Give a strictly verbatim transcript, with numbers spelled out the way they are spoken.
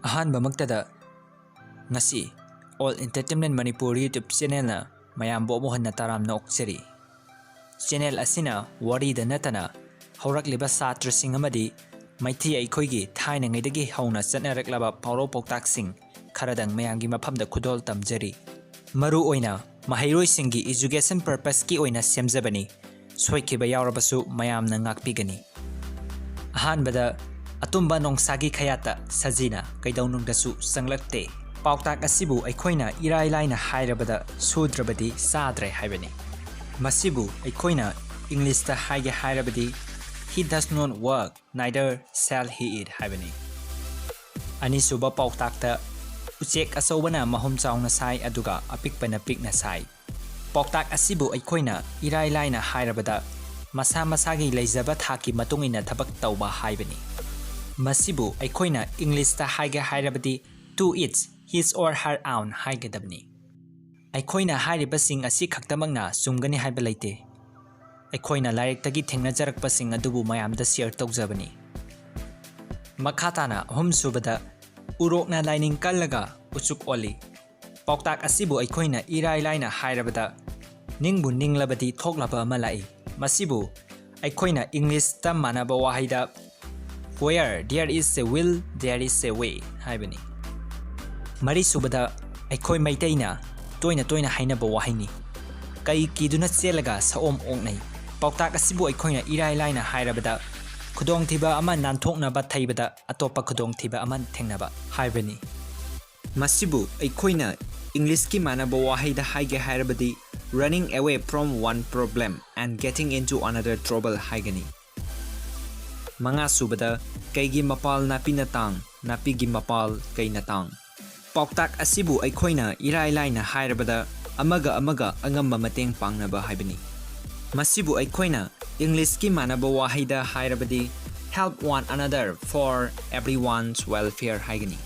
ꯑꯍꯥꯟꯕꯃꯛꯇꯗ ꯉꯁꯤ All Entertainment Manipur YouTube channelꯅ ꯃꯌꯥꯝꯕꯨ ꯑꯃꯨꯛ ꯍꯟꯅ ꯇꯔꯥꯝꯅ ꯑꯣꯛꯆꯔꯤ꯫ Channel ꯑꯁꯤꯅ ꯋꯥꯔꯤꯗ ꯅꯠꯇꯅ ꯍꯧꯔꯛꯂꯤꯕ ꯁꯥꯇ꯭ꯔꯁꯤꯡ ꯑꯃꯗꯤ ꯃꯩꯇꯩ ꯑꯩꯈꯣꯏꯒꯤ ꯊꯥꯏꯅꯉꯩꯗꯒꯤ ꯍꯧꯅ ꯆꯠꯅꯔꯛꯂꯕ ꯄꯥꯎꯔꯧ ꯄꯥꯎꯇꯥꯛꯁꯤꯡ ꯈꯔꯗꯪ ꯃꯌꯥꯝꯒꯤ ꯃꯐꯝꯗ ꯈꯨꯗꯣꯜ ꯇꯝꯖꯔꯤ꯫ ꯃꯔꯨ ꯑꯣꯏꯅ ꯃꯍꯩꯔꯣꯏꯁꯤꯡꯒꯤ education purposeꯀꯤ ꯑꯣꯏꯅ ꯁꯦꯝꯖꯕꯅꯤ꯫ ꯁꯣꯏꯈꯤꯕ ꯌꯥꯎꯔꯕꯁꯨ ꯃꯌꯥꯝꯅ ꯉꯥꯛꯄꯤꯒꯅꯤ꯫ ꯑꯍꯥꯟꯕꯗ, ꯑꯇꯨꯝꯕ ꯅꯣꯡꯁꯥꯒꯤ ꯈꯌꯥꯠꯇ ꯁꯖꯤꯅ ꯀꯩꯗꯧꯅꯨꯡꯗꯁꯨ ꯆꯪꯂꯛꯇꯦ꯫ ꯄꯥꯎꯇꯥꯛ ꯑꯁꯤꯕꯨ ꯑꯩꯈꯣꯏꯅ ꯏꯔꯥꯏ ꯂꯥꯏꯅ ꯍꯥꯏꯔꯕꯗ ꯁꯨꯗ꯭ꯔꯕꯗꯤ ꯆꯥꯗ꯭ꯔꯦ ꯍꯥꯏꯕꯅꯤ꯫ ꯃꯁꯤꯕꯨ ꯑꯩꯈꯣꯏꯅ Englishꯇ ꯍꯥꯏꯒꯦ ꯍꯥꯏꯔꯕꯗꯤ, "He does not work, neither shall he eat" ꯍꯥꯏꯕꯅꯤ꯫ ꯑꯅꯤꯁꯨꯕ ꯄꯥꯎꯇꯥꯛꯇ, ꯎꯆꯦꯛ ꯑꯆꯧꯕꯅ ꯃꯍꯨꯝ ꯆꯥꯎꯅ ꯁꯥꯏ, ꯑꯗꯨꯒ ꯑꯄꯤꯛꯄꯅ ꯄꯤꯛꯅ ꯁꯥꯏ꯫ ꯄꯥꯎꯇꯥꯛ ꯑꯁꯤꯕꯨ ꯑꯩꯈꯣꯏꯅ ꯏꯔꯥꯏ ꯂꯥꯏꯅ ꯍꯥꯏꯔꯕꯗ, ꯃꯁꯥ ꯃꯁꯥꯒꯤ ꯂꯩꯖꯕ ꯊꯥꯛꯀꯤ ꯃꯇꯨꯡ ꯏꯟꯅ ꯊꯕꯛ ꯇꯧꯕ ꯍꯥꯏꯕꯅꯤ꯫ ꯃꯁꯤꯕꯨ ꯑꯩꯈꯣꯏꯅ Englishꯇ ꯍꯥꯏꯒꯦ ꯍꯥꯏꯔꯕꯗꯤ, "To each his or her own" ꯍꯥꯏꯒꯗꯕꯅꯤ꯫ ꯑꯩꯈꯣꯏꯅ ꯍꯥꯏꯔꯤꯕꯁꯤꯡ ꯑꯁꯤ ꯈꯛꯇꯃꯛꯅ ꯆꯨꯝꯒꯅꯤ ꯍꯥꯏꯕ ꯂꯩꯇꯦ꯫ ꯑꯩꯈꯣꯏꯅ ꯂꯥꯏꯔꯤꯛꯇꯒꯤ ꯊꯦꯡꯅꯖꯔꯛꯄꯁꯤꯡ ꯑꯗꯨꯕꯨ ꯃꯌꯥꯝꯗ share ꯇꯧꯖꯕꯅꯤ꯫ ꯃꯈꯥ ꯇꯥꯅ, ꯑꯍꯨꯝꯁꯨꯕꯗ, ꯎꯔꯣꯛꯅ ꯂꯥꯏꯅꯤꯡ ꯀꯜꯂꯒ ꯎꯆꯨꯛ ꯑꯣꯜꯂꯤ꯫ ꯄꯥꯎꯇꯥꯛ ꯑꯁꯤꯕꯨ ꯑꯩꯈꯣꯏꯅ ꯏꯔꯥꯏ ꯂꯥꯏꯅ ꯍꯥꯏꯔꯕꯗ, "ꯅꯤꯡꯕꯨ ꯅꯤꯡꯂꯕꯗꯤ ꯊꯣꯛꯂꯕ ꯑꯃ ꯂꯥꯛꯏ"꯫ ꯃꯁꯤꯕꯨ ꯑꯩꯈꯣꯏꯅ Englishꯇ ꯃꯥꯟꯅꯕ ꯋꯥꯍꯩꯗ, "Where there is a will, there is a way" ꯍꯥꯏꯕꯅꯤ꯫ ꯃꯔꯤꯁꯨꯕꯗ, ꯑꯩꯈꯣꯏ ꯃꯩꯇꯩꯅ ꯇꯣꯏꯅ ꯇꯣꯏꯅ ꯍꯥꯏꯅꯕ ꯋꯥꯍꯩꯅꯤ, "ꯀꯩ ꯀꯤꯗꯨꯅ ꯆꯦꯜꯂꯒ ꯁꯑꯣꯝ ꯑꯣꯛꯅꯩ"꯫ ꯄꯥꯎꯇꯥꯛ ꯑꯁꯤꯕꯨ ꯑꯩꯈꯣꯏꯅ ꯏꯔꯥꯏ ꯂꯥꯏꯅ ꯍꯥꯏꯔꯕꯗ, ꯈꯨꯗꯣꯡꯊꯤꯕ ꯑꯃ ꯅꯥꯟꯊꯣꯛꯅꯕ ꯊꯩꯕꯗ ꯑꯇꯣꯞꯄ ꯈꯨꯗꯣꯡꯊꯤꯕ ꯑꯃ ꯊꯦꯡꯅꯕ ꯍꯥꯏꯕꯅꯤ꯫ ꯃꯁꯤꯕꯨ ꯑꯩꯈꯣꯏꯅ Englishꯀꯤ ꯃꯥꯟꯅꯕ ꯋꯥꯍꯩꯗ ꯍꯥꯏꯒꯦ ꯍꯥꯏꯔꯕꯗꯤ, "Running away from one problem and getting into another trouble" ꯍꯥꯏꯒꯅꯤ꯫ ꯃꯉꯥꯁꯨꯕꯗ, ꯀꯩꯒꯤ ꯃꯄꯥꯜ ꯅꯥꯄꯤꯅ ꯇꯥꯡ, ꯅꯥꯄꯤꯒꯤ ꯃꯄꯥꯜ ꯀꯩꯅ ꯇꯥꯡ꯫ ꯄꯥꯎꯇꯥꯛ ꯑꯁꯤꯕꯨ ꯑꯩꯈꯣꯏꯅ ꯏꯔꯥꯏ ꯂꯥꯏꯅ ꯍꯥꯏꯔꯕꯗ, ꯑꯃꯒ ꯑꯃꯒ ꯑꯉꯝꯕ ꯃꯇꯦꯡ ꯄꯥꯡꯅꯕ ꯍꯥꯏꯕꯅꯤ꯫ ꯃꯁꯤꯕꯨ ꯑꯩꯈꯣꯏꯅ Englishꯀꯤ ꯃꯥꯟꯅꯕ ꯋꯥꯍꯩꯗ ꯍꯥꯏꯔꯕꯗꯤ, "Help one another for everyone's welfare" ꯍꯥꯏꯒꯅꯤ꯫